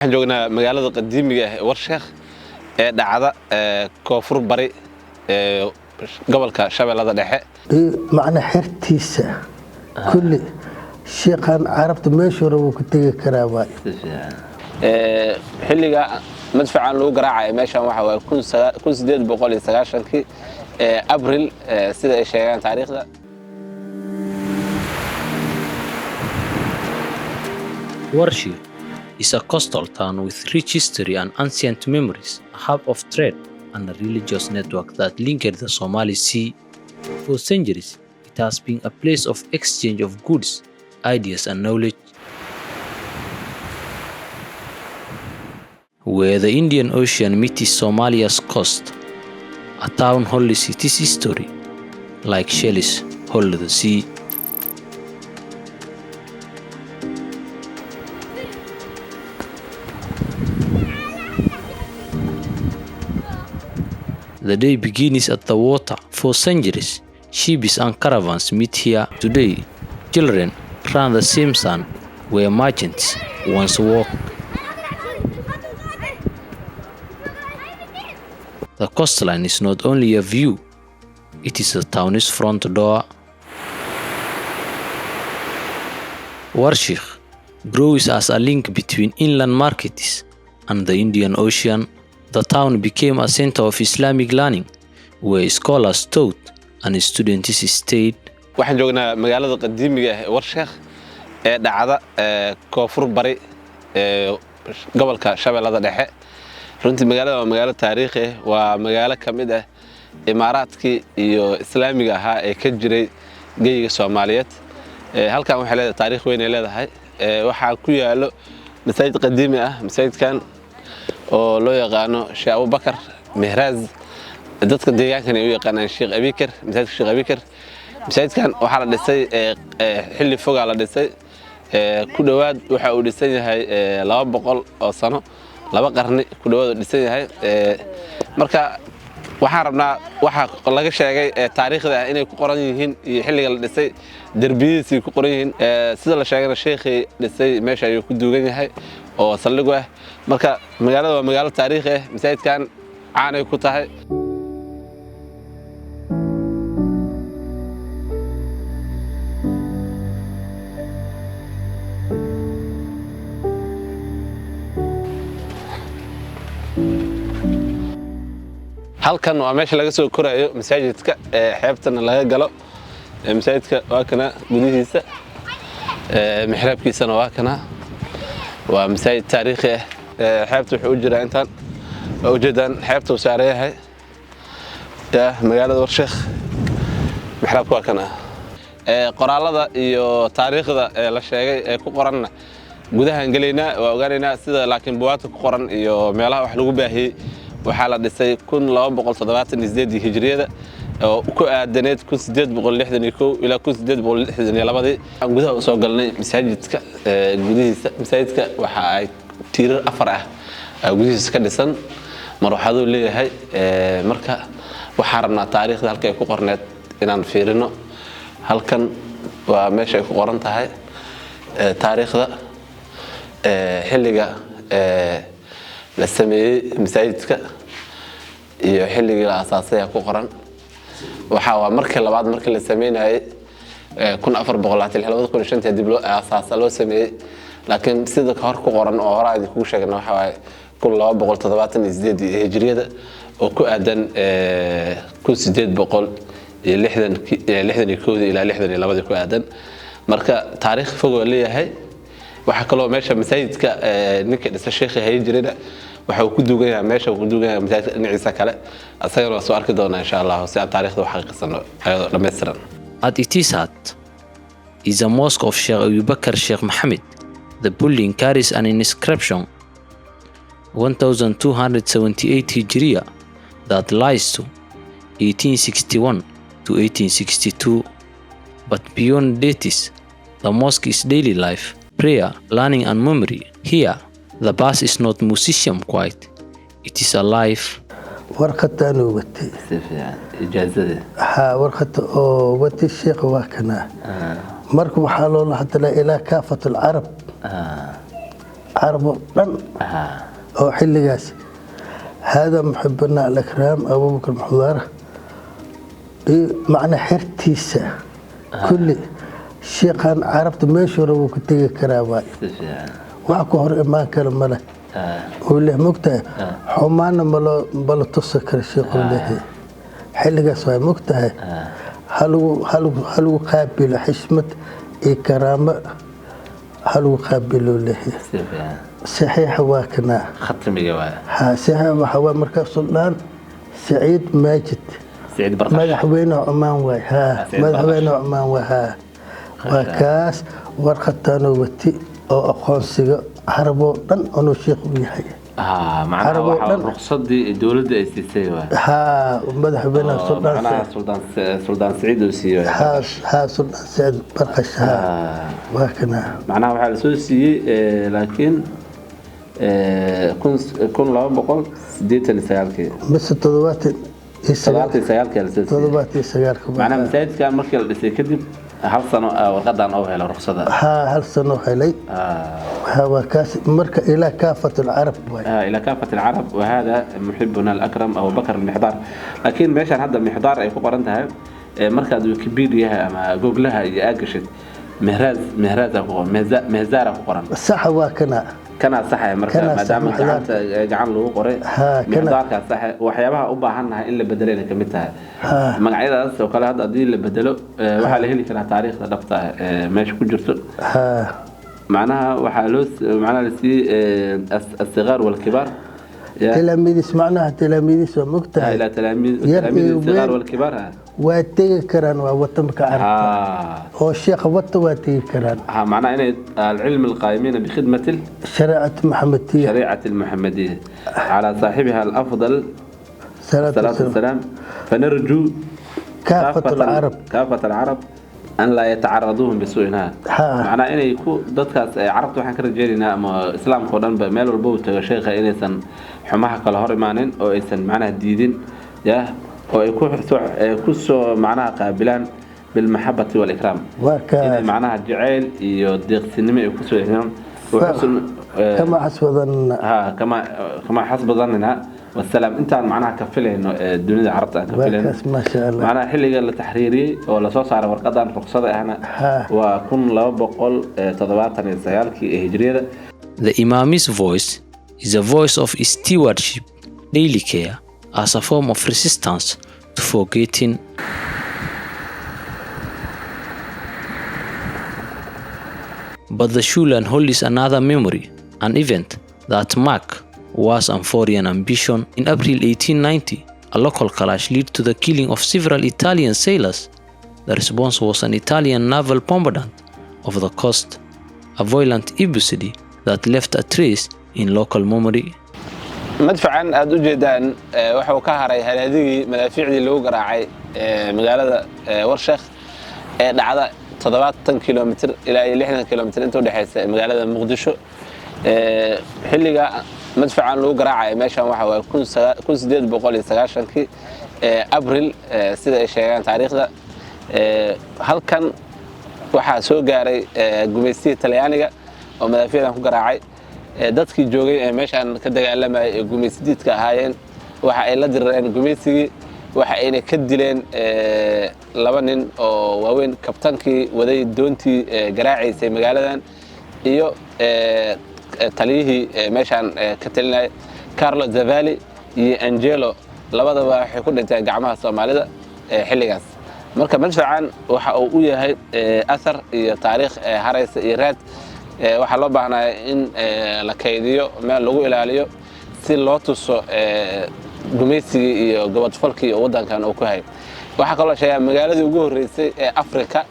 Waxaan joognaa magaalada qadiimiga ah ee Warsheekh ee dhacda koonfur bari ee gobolka Shabeellada Dhexe. Macna xertiisa kulli sheekhan Carabta meeshuu rabo ku tegi karaa waay. Xilliga madfacan lagu garaacayo meeshan waxa waaye 1890-kii Abril, sida ay sheegaan taariikhda. Warsheikh is a coastal town with rich history and ancient memories, a hub of trade and a religious network that linked the Somali Sea. For centuries, it has been a place of exchange of goods, ideas and knowledge. Where the Indian Ocean meets Somalia's coast, a town holds its history, like shells hold the sea. The day begins at the water. For centuries, ships and caravans meet here. Today, children run the same sand where merchants once walked. The coastline is not only a view, it is the town's front door. Warsheikh grows as a link between inland markets and the Indian Ocean. The town became a center of Islamic learning, where scholars taught and students stayed. Waxaan joognaa magaalada qadiimiga ah ee Warsheekh ee dhacda koonfur bari ee gobolka Shabeellada Dhexe. Runtii magaalada waa magaalo taariikhi ah, waa magaalo ka mid ah imaaraadkii iyo islaamiga ahaa ee ka jiray geyiga Soomaaliyeed. Halkan waxay leedahay taariikh weyn ay leedahay. Waxaa ku yaalo masaajid qadiimi ah, masaajidkan oo loo yaqaano Sheekh Abubakar Mehraaz, dadka deegaankan ay u yaqaanaan Sheekh Abikar, masaajidka Sheekh Abikar. Masaajidkan waxaa la dhisay xilli fogaa la dhisay, ku dhowaad waxa uu dhisan yahay 200 oo sano, 2 qarni ku dhowaad uu dhisan yahay. Marka waxaan rabnaa waxa laga sheegay taariikhda ah inay ku qoran yihiin iyo xilliga la dhisay derbiyadiisay ku qoran yihiin. Sida la sheegana sheekhii dhisay meesha ayuu ku duugan yahay oo saldhig u ah. Marka magaalada waa magaalo taariikhi ah, masaajidkan caanay ku tahay. Halkan waa meesha laga soo korayo masaajidka ee xeebtana laga galo. Masaajidka waa kana gudihiisa, mixraabkiisana waa kana. Waa masaajid taariikhi ah. Xeebta wuxuu u jiraa intaan waa ujeedaan, xeebta uu saaran yahay ya magaalada Warsheekh. Mixraabka waa kana. Qoraalada iyo taariikhda ee la sheegay ee ku qoranna gudahaan gelaynaa, waa ogaanaynaa sida, laakiin buwaagta ku qoran iyo meelaha wax lagu baahiyey waxaa la dhisay 1278-dii hijriyada oo ku aadaneed 1861 ilaa 1862-dii. Waxaan gudaha usoo galnay masaajidka gudihiisa. Masaajidka waxa ay tiirar afar ah gudihiisa ka dhisan, marwaxaduu leeyahay. Marka waxaan rabnaa taariikhda halka ay ku qorneed inaan fiirino. Halkan waa meesha ay ku qoran tahay taariikhda xilliga la sameeyey masaajidka iyo xilligii la asaasay ku qoran. Waxa waa markii labaad markii la sameynayay 1420, 2005-tii dib loo aasaasa loo sameeyey, laakiin sida hor ku qoran oo hore aan kugu sheegna waxa waaye 1278-dii hijriyada oo ku aadan 1861-dii ilaa 62-dii ku aadan. Marka taariikh fog oo leeyahay. Waxaa kaloo meesha masaajidka ninka dhisa sheekhi hayn jirayna waxa uu ku duugan yahay meesha uu ku duugan yahay masaajidka dhinaciisa kale. Asagana waa soo arki doonaa insha Allah si aan taariikhda u xaqiiqsano ayadoo dhammaystiran. At its heart is a mosque of Sheikh Abubakar Sheikh Mohammed. The building carries an inscription 1278 Hijriya that lies to 1861 to 1862. But beyond dates, the mosque is daily life, prayer, learning, and memory. Here, the past is not museum quiet, it is alive. Warqadaanuu watay. Si fiican, ijaazadii. Haa, warqada oo watay sheekha waa kanaa. Marka waxaa loola hadlaa ilaa kaafat alcarab. Carabo dhan oo xilligaas hada muxibana alakraam Abubakar Muxdaara iyo macna xertiisa kulli, sheekhan Carabta meeshuu rabo ku tegi karaa waay. Si fiican. Wax ka hor imaan kara male uu leh, mogtahay, xumaanna malo mala tusi karo sheekuu leeyahay. Xilligaas waay, mogtahay, halagu qaabilo xishmad iyo karaamo, halagu qaabilo leeyahay. Si fiican. Saxiixa waa kanaa. Khatmiga waay. Ha, saxiixa waxaa waay markaa Suldaan Saciid Maajid. Saciid Barqash. Madaxweyne Cumaan waay, ha. Saciid. Madaxweyne Cumaan waay, ha. Waa kaas warqataanoo wati oo aqoonsiga Caraboo dhan inuu sheekh u yahay. Macnaha Caraboo waxa dhan. Ruqsadii dowladda ay siisay waay. Haa, madaxweynaha Suldaan. Macnaha Suldaan Saciid uu siiyey. Ha, Suldaan Saciid Barqash, ha. Waa kana. Macnaha waxaa lasoo siiyey laakiin 1289-kii. Mise 79. 79-kii lasoo siiyey. 79-ka. Macnaha masaajidkan markii la dhisay kadib hal sano warqadan oo helo ruqsada. Haa, hal sano helay. Ha, waa kaas marka ilaa kaafat alcarab waay. إلى كافة العرب، وهذا محبنا الأكرم أبو بكر المحضار. لكن meeshaan hadda mixdaar ay ku qoran tahay markaad Wikipedia ama Googlaha iyo aad gashid, mehraaz mehraaz ku qoran, mehzaara ku qoran. Saxa waa kana. Kanaa saxa marka. Kanaa sax, maadaama mixdaar. Gacanta gacan lagu qoray. Mixdaarkaa saxa. Waxyaabaha u baahannahay in la bedelayna kamid tahay magacyadaas oo kale. Hadda haddii la bedelo waxaa la heli karaa taariikhda dhabta ah ee meesha ku jirto. Macnaha waxaa loo macnaha la siiyey الصغار والكبار Talaamiidis, macnaha talaamiidis waa, mogtahay. إلى تلاميذ yar تلاميذ iyo الصغار weyn. والكبار. Waa tegi karaan, waa wadanka Carabta oo sheekha wata waa tegi karaan. معناها إن العلم القائمين بخدمة shareecada Maxamediya. الشريعة المحمدية على صاحبها الأفضل salaatu الصلاة wasalaam. والسلام، فنرجو kaafat alcarab. كافة العرب أن لا يتعرضوهم بسوء. معناها inay ku dadkaas ay Carabta waxaan ka rajaynaynaa ama Islaamka oo dhan ba meel walba uu tago sheekha inaysan xumaha kala hor imaanin oo aysan macnaha diidin ya oo ay ku soo macnaha qaabilaan بالمحبة والإكرام. Waa inay kaas. Macnaha jacayl iyo deeqsinimo ay ku soo xiraan. Kama xasbadan. ها، كما حسب ظننا والسلام. Intaan macnaha ka filayno dunida Carabta aan ka waa filayno. Kaas, maasha Allah. Macnaha xilliga la taxriiriyey oo lasoo saaray warqadan ruqsada ahna waa 1279-kii ee hijriyada. The Imam's voice is a voice of stewardship, daily care, as a form of resistance to forgetting. But the shoreline holds another memory, an event that marked was and foreign ambition. In April 1890, a local clash led to the killing of several Italian sailors. The response was an Italian naval bombardment of the coast, a violent episode that left a trace in local memory. Madfacan aad u jeedaan wuxuu ka haray haradigii madaafiicdii lagu garaacay magaalada Warsheekh ee dhacda 70 kilomitir ilaa iyo 60 kilomitir inta udhexeysa magaalada Muqdisho. Xilliga madfacan lagu garaacaya meeshan waxa waaye 1890-kii Abril, sida ay sheegaan taariikhda. Halkan waxaa soo gaaray gumaystihii Talyaaniga oo madaafiicdan ku garaacay. Dadkii joogay ee meeshaan ka dagaalamayay ee gumaysidiidka ahaayeen waxa ay la dirireen gumaysigii, waxa ayna ka dileen laba nin oo waaweyn, kabtankii waday doontii garaacaysay magaaladan iyo taliyihii meeshaan ka talinayay, Carlo Zavali iyo Angelo. Labadaba waxay ku dhinteen gacmaha Soomaalida xilligaas. Marka madfacan waxa uu u yahay athar iyo taariikh haraysa iyo raad. Waxaa loo baahnaya in la kaydiyo, meel lagu ilaaliyo, si loo tuso gumaysigii iyo gobodfalkii oo waddankan uu ku hayay. Waxaa kaloo sheegaa magaaladii ugu horreysay ee Afrika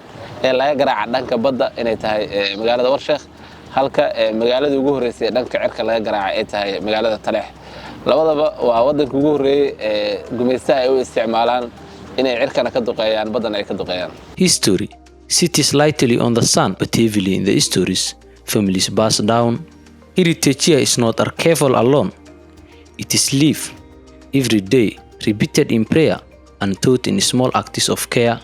ee laga garaaca dhanka badda inay tahay magaalada Warsheekh, halka magaaladii ugu horreysay ee dhanka cirka laga garaaca ay tahay magaalada Taleex. Labadaba waa waddanka ugu horreeyey ee gumaystaha ay u isticmaalaan inay cirkana ka duqeeyaan, baddana ay ka duqeeyaan. History sits lightly on the sun but heavily in the stories families pass down. Heritage here is not archival alone. It is lived every day, repeated in prayer and taught in small acts of care.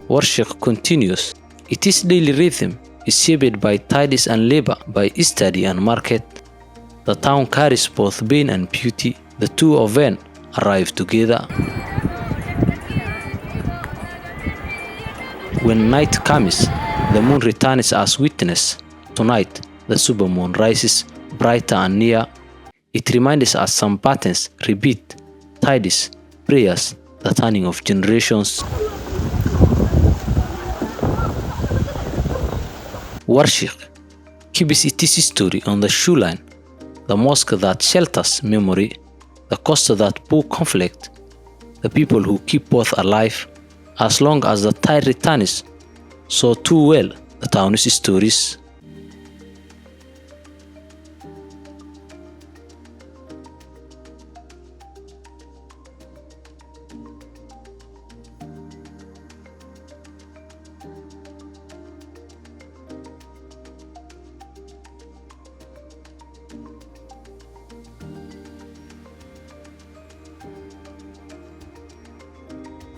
Worship continues. It is daily rhythm, is shaped by tides and labor, by study and market. The town carries both pain and beauty. The two of them arrive together. When night comes, the moon returns as witness. Tonight, the supermoon rises brighter and near. It reminds us some patterns repeat, tides, prayers, the turning of generations. Warsheikh keeps its history on the shoreline, the mosque that shelters memory, the coast that bore conflict, the people who keep both alive. As long as the tide returns, so too will the town's stories.